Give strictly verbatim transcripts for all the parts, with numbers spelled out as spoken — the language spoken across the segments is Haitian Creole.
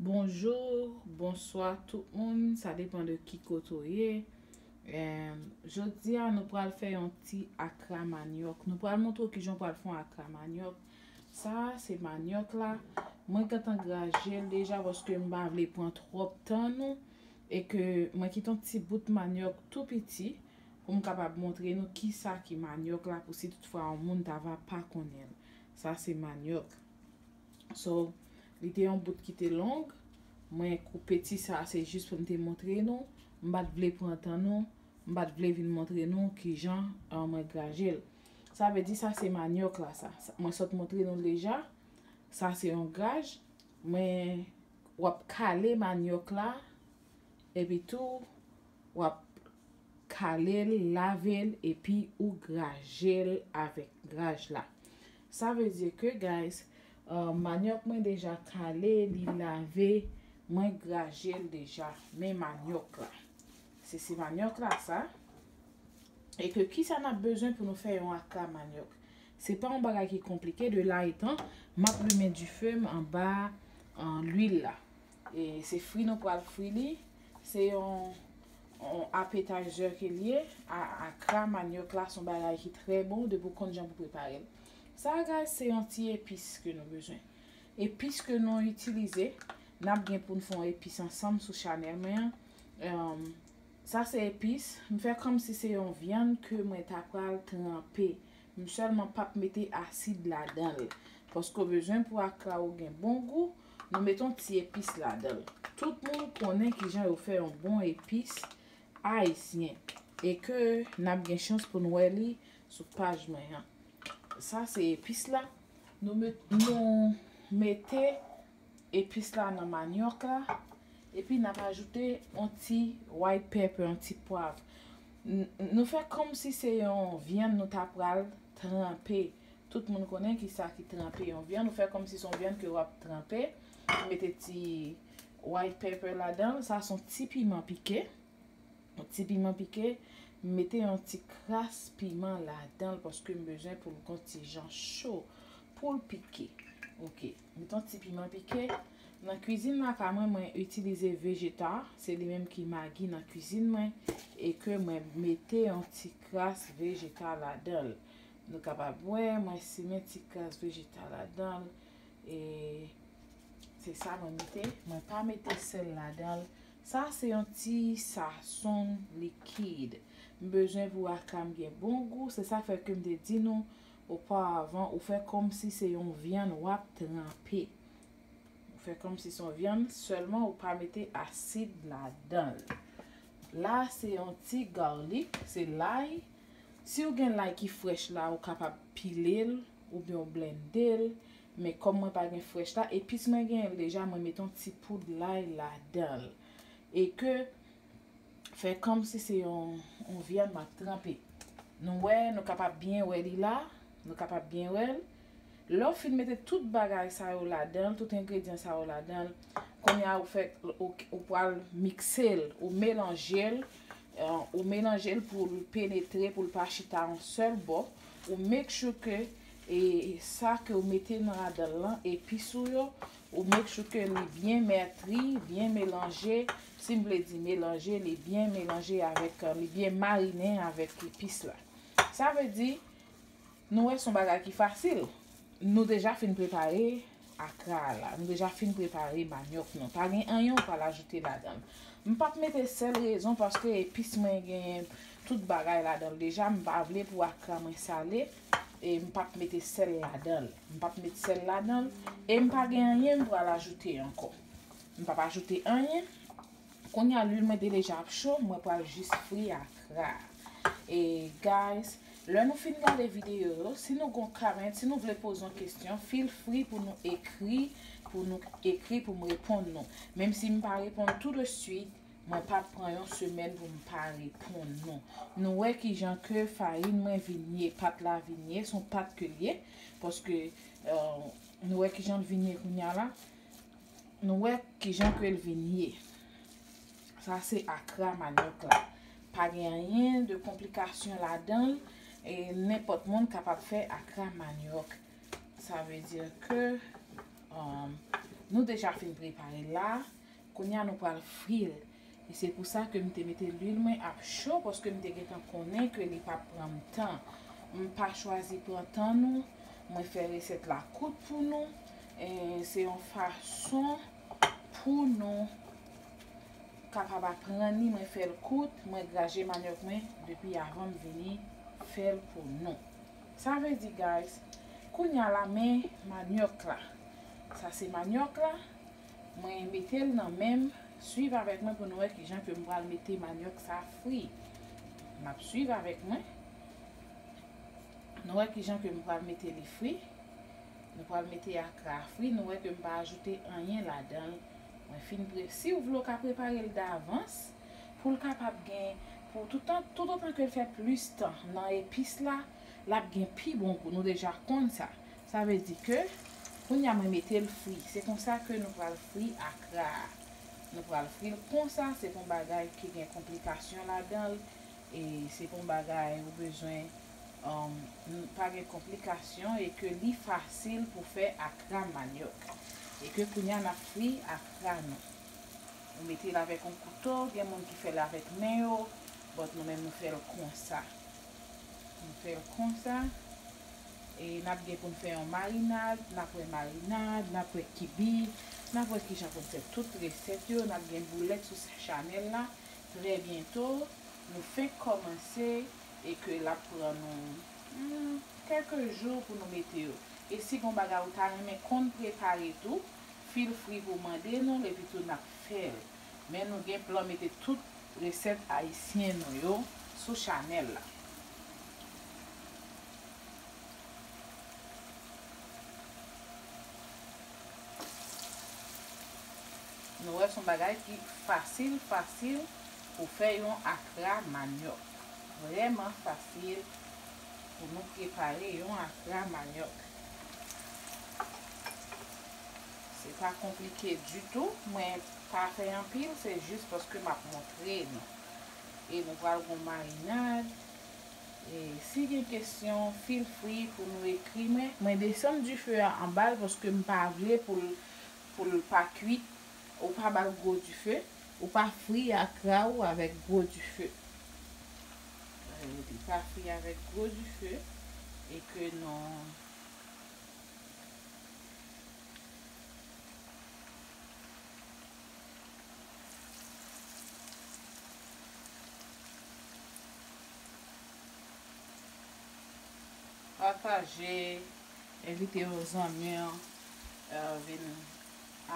Bonjou, bonswa tout moun, sa depann de ki kote w ye. Em, jodi a, nou pral fè yon ti akra manyòk. Nou pral montre w kijan w pral fè yon akra manyòk. Sa a, se manyòk la. Mwen gentan graje l deja paske m pa vle pran twòp tan nou. E ke mwen kite yon ti bout manyòk tou piti pou m kapab montre nou kisa ki manyòk la pou si toutfwa yon moun ta va pa konnen l. Sa se manyòk. So, li te yon bout ki te long. Mwen koupe ti sa, se jis pou m te montre nou. M pa t vle pran tan nou. M pa t vle vin montre nou kijan, ah, mwen graje l. Sa vle di sa se manyòk la sa. Sa, mwen sot montre nou deja. Sa se yon graj. Mwen, w ap kale manyòk la. Epi tou, w ap kale l, lave l, epi ou graje l avèk graj la. Sa vle di ke, guys, uh, manyòk mwen deja kale, li lave, mwen graje l deja. Men manyòk la. Se, se manyòk la sa. E ke kisa n ap bezwen pou nou fè yon akra manyòk? Se pa yon bagay ki konplike, de la etan, m ap limen dife m anba, an, lwil la. E se fri nou pral fri li. Se yon, yon appetizer ke l ye. A, akra manyòk la, se yon bagay ki trè bon, depi w konn jan pou prepare l. Sa, guys, se yon ti epis ke nou bezwen. Epis ke nou itilize, n ap gen pou n fè yon epis ansanm sou chanèl mwen an. Em, sa se epis, m fè kòmsi se yon vyann ke mwen ta pral tranpe. M sèlman p ap mete asid ladan l. Paske w bezwen pou akra ou gen bon gou, nou mete yon ti epis ladan l. Tout moun konnen kijan yo fè yon bon epis ayisyen. E ke n ap gen chans pou n wè li sou paj mwen an. Sa se epis la. Nou met, nou mete epis la nan manyòk la. Epi n ap ajoute yon ti white pepper, yon ti pwav. N, nou fè kòmsi se yon vyann nou ta pral tranpe. Tout moun konnen kisa ki tranpe yon vyann. Nou fè kòmsi se yon vyann ke w ap tranpe. Mete ti white pepper ladan l. Sa se yon ti piman pike. Yon ti piman pike, m mete yon ti kras piman ladan l paske m bezwen pou l gon ti jan cho, pou l pike. Oke, mete yon ti piman pike. Nan kwizin lakay mwen, mwen itilize Vegeta, se li menm ki Maggi nan kwizin mwen, e ke mwen mete yon ti kras Vegeta ladan l. Nou kapab wè, mwen simen ti kras Vegeta ladan l, e se sa mwen mete. Mwen pa mete sèl ladan l. Sa se yon ti sazon likid. M bezwen pou akra m gen bon gou. Se sa k fè ke m te di nou oparavan, ou fè kòmsi se yon vyann w ap tranpe. Ou fè kòmsi se yon vyann, sèlman ou pa mete asid ladan l. La, se yon ti garlic, se lay. Si w gen lay ki frèch la, ou kapab pile l, oubyen w blende l. Men kòm mwen pa gen frèch la, epis mwen genyen l deja, mwen mete yon ti poud lay ladan l. E ke fè kòmsi se yon, yon vyann m ap tranpe. Nou wè, nou kapab byen wè li la, nou kapab byen wè l. Lè w fin mete tout bagay sa yo ladan l, tout engredyan sa yo ladan l, kounye a ou fè, ou, ou pral mikse l, ou melanje l, eh, ou melanje l pou l penetre, pou l pa chita yon sèl bò. Ou make sure ke, e, sa ke ou mete nan ladan l lan, epis ou yo, ou make sure ke li byen mètri, byen melanje. Si m vle di melanje, li byen melanje avèk, li byen marinen avèk epis la. Sa vle di, nou wè se yon bagay ki fasil. Nou deja fin prepare akra a la. Nou deja fin prepare manyòk nou. Pa gen anyen ou pral ajoute ladan l. M p ap mete sèl rezon paske epis mwen genyen tout bagay ladan l deja. M pa vle pou akra mwen sale. E m p ap mete sèl ladan l. M p ap mete sèl ladan l. E m pa gen anyen m pral ajoute ankò. M p ap ajoute anyen. Kounye a, lwil mwen te deja ap cho, mwen pral jis fri akra. E, guys, lè nou fin gade videyo yo, si nou gon comment, si nou vle poze yon kesyon, feel free pou nou ekri, pou nou ekri, pou m reponn nou. Menm si m pa reponn tou de swit, mwen p ap pran yon semèn pou m pa reponn nou. Nou wè kijan ke farin mwen vin ye, pat la vin ye, se yon pat ke l ye, paske, eh, nou wè kijan l vin ye kounye a la. Nou wè kijan ke l vin ye. Sa se akra manyòk la. Pa gen anyen de konplikasyon ladan l. E nenpòt moun kapab fè akra manyòk. Sa vle di ke, um, Nou deja fin prepare l la. Kounye a nou pral fri l. E se pou sa ke m te mete lwil mwen ap cho, paske m te gentan konnen ke li p ap pran m tan. M pa chwazi pran tan nou. Mwen fè resèt la kout pou nou. E se yon fason pou nou kapab aprann li. Mwen fè l kout, mwen graje manyòk mwen depi avan m vini fè l pou nou. Sa vle di, guys, kounye a la, men manyòk la. Sa se manyòk la. Mwen mete l nan men m. Swiv avèk mwen pou nou wè kijan ke m pral mete manyòk sa fri. N ap swiv avèk mwen. Nou wè kijan ke m pral mete li fri. Nou pral mete akra a fri. Nou wè ke m pa ajoute anyen ladan l. Mwen fin pre-, si w vle w ka prepare l davans pou l kapab gen, pou toutan, toutotan ke l fè plis tan nan epis la, l ap gen pi bon gou. Nou deja konn sa. Sa vle di ke kounye a mwen mete l fri. Se konsa ke nou pral fri akra a. Nou pral fri l konsa, se pa yon bagay ki gen konplikasyon ladan l. E se pa yon bagay ou bezwen, um, n-, pa gen konplikasyon e ke li fasil pou fè akra manyòk. E ke kounye a n ap fri akra nou. Ou mete l avèk yon kouto, gen moun ki fè l avèk men yo, but nou menm nou fè l konsa. Nou fè l konsa. E n ap gen pou n fè yon marinad, n ap wè marinad, n ap wè kibi, n ap wè kijan pou n fè tout resèt yo, n ap gen boulèt sou chanèl la. Trè byento, nou fenk kòmanse e ke l ap pran nou, hmm, kèlke jou pou nou mete yo. E si gon bagay ou ta renmen konn prepare tou, feel free pou mande nou l, epi tou n ap fè l. Men nou gen plan mete tout resèt ayisyen nou yo sou chanèl la. Nou wè se yon bagay ki fasil, fasil pou fè yon akra manyòk. Vrèman fasil pou nou prepare yon akra manyòk. Se pa konplike ditou. Mwen pa fè anpil, se jis paske m ap montre nou. E nou pral gon marinad. E si gen kesyon, feel free pou nou ekri mwen. Mwen desann dife a anba l paske m pa vle pou l, pou l pa kwit. Ou pa ba l gwo dife. Ou pa fri akra ou avèk gwo dife. E, li pa fri avèk gwo dife. E ke nou Pataje, envite yon zanmi w, eh, vin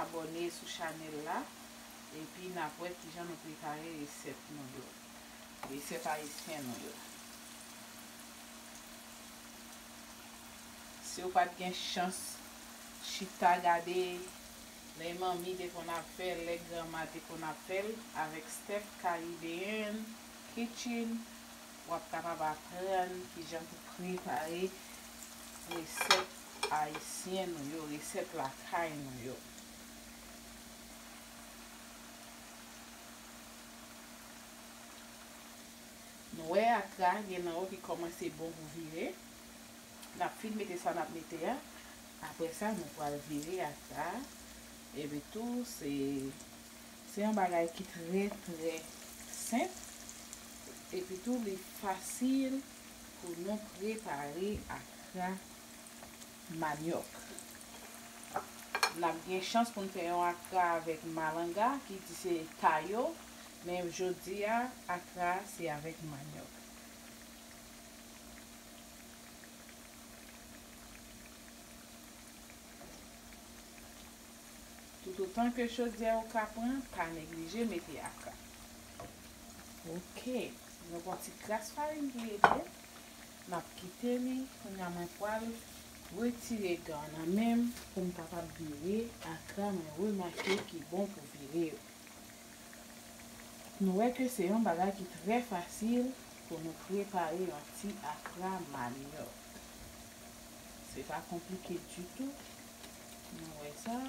abòne sou chanèl la. Epi n ap wè kijan nou prepare resèt nou yo. Resèt ayisyen nou yo. Si w pa t gen chans chita gade lè manmi te konn ap fè l, lè granma te konn ap fè l avèk Steph Caribbean Kitchen, w ap kapab aprann kijan pou prepare resèt ayisyen nou yo, resèt lakay nou yo. Nou wè akra gen nan yo ki kòmanse bon pou vire. N ap fin mete sa n ap mete a. Apre sa, nou pral vire akra. Epi tou, se, se yon bagay ki trè, trè senp. Epi tou, li fasil pou nou prepare akra manyòk. N ap gen chans pou n fè yon akra avèk malanga, ki di se tayo, men jodi a, akra se avèk manyòk. Toutotan ke chodyè ou ka pran, pa neglije mete akra. Ok, nou pran ti kras farin pou ede. N ap kite li. Kounye a mwen pral retire gan nan men m pou m kapab vire akra mwen remake ki bon pou vire yo. Nou wè ke se yon bagay ki trè fasil pou nou prepare yon ti akra manyòk. Se pa konplike ditou. Nou wè sa.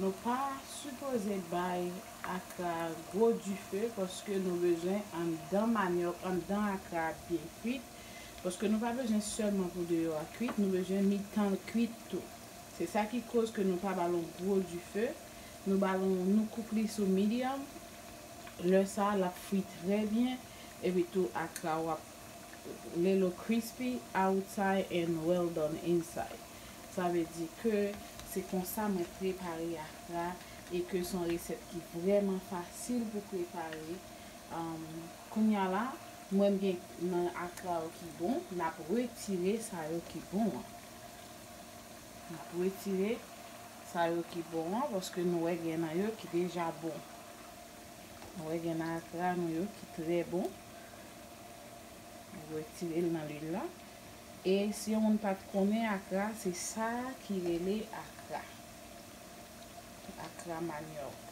Nou pa sipoze bay akra gwo dife paske nou bezwen anndan manyòk, anndan akra byen kwit. Paske nou pa bezwen sèlman pou deyò a kwit, nou bezwen mitan l kwit tou. Se sa ki koz ke nou pa ba l yon gwo dife. Nou ba l yon, nou kouk li sou medium. Lè sa a, l ap fri trè byen. Epi tou, akra w ap little crispy outside and well done inside. Sa vle di ke se konsa mwen prepare akra e ke se yon resèt ki vrèman fasil pou prepare. Um, kounye a la, mwen m gen nan akra yo ki bon, n ap retire sa yo ki bon an. N ap retire sa yo ki bon an, paske nou wè gen nan yo ki deja bon. Nou wè gen nan akra nou yo ki trè bon. Nou retire l nan lwil la. E si yon moun pa t konnen akra, se sa ki rele akra. Akra manyòk.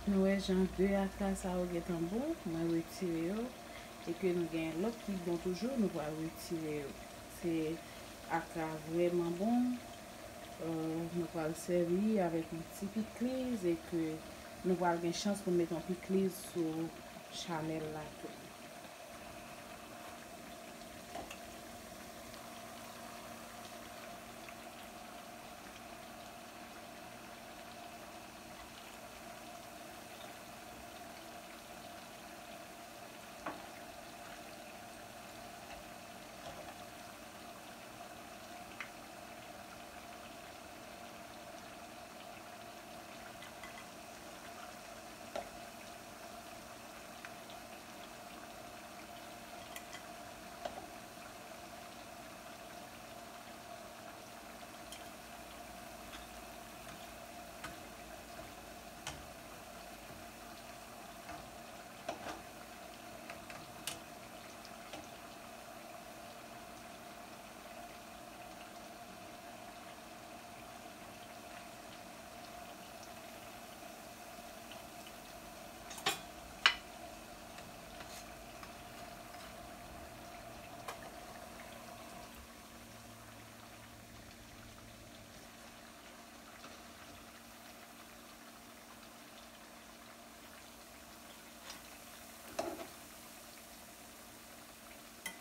Nou wè jan de akra sa yo gentan bon, mwen retire yo. E ke nou gen lòt ki bon toujou, nou pral retire yo. Se akra vrèman bon. Euh, nou pral sèvi avèk yon ti pikliz e ke nou pral gen chans pou n met yon pikliz sou chanèl la tou.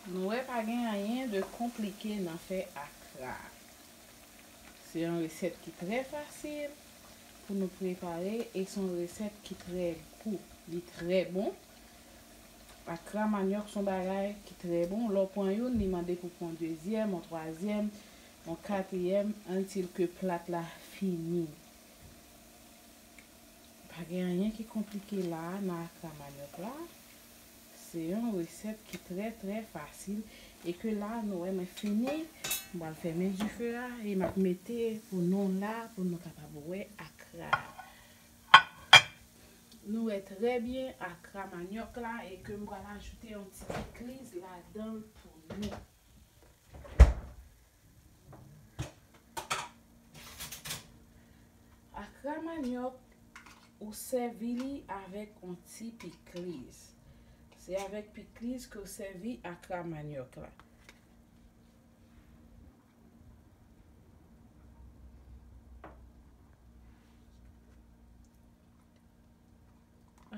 Nou wè pa gen anyen de konplike nan fè akra. Se yon resèt ki trè fasil pou nou prepare e se yon resèt ki trè gou. Li trè bon. Akra manyòk se yon bagay ki trè bon. Lè w pran youn, li mande pou w pran yon dezyèm, yon twazyèm, yon katriyèm, until ke plat la fini. Pa gen anyen ki konplike la a nan akra manyòk la. Se yon resèt ki trè, trè fasil. E ke la, nou wè mwen fini. Mwen pral fèmen dife a e m ap mete pou nou la, pou nou kapab wè akra a. Nou wè trè byen akra manyòk la e ke m pral ajoute yon ti pikliz ladan l pou nou. Akra manyòk, ou sèvi li avèk yon ti pikliz. Se avèk pikliz ke w sèvi akra manyòk la.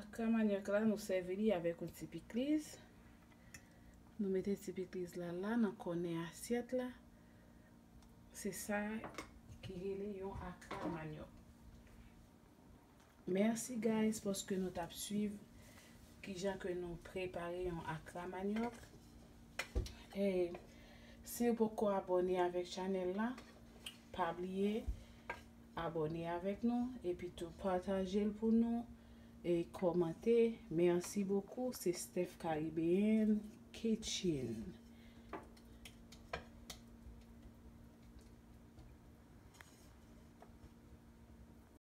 Akra manyòk la, nou sèvi li avèk yon ti pikliz. Nou mete ti pikliz la la nan kònè asyèt la. Se sa ki rele yon akra manyòk. Mèsi guys paske nou t ap swiv kijan ke nou prepare yon akra manyòk. E si w poko abòne avèk chanèl la, pa bliye Abòne avèk nou, epi tou pataje l pou nou, e kòmante. Merci beaucoup, se Steph Caribbean Kitchen.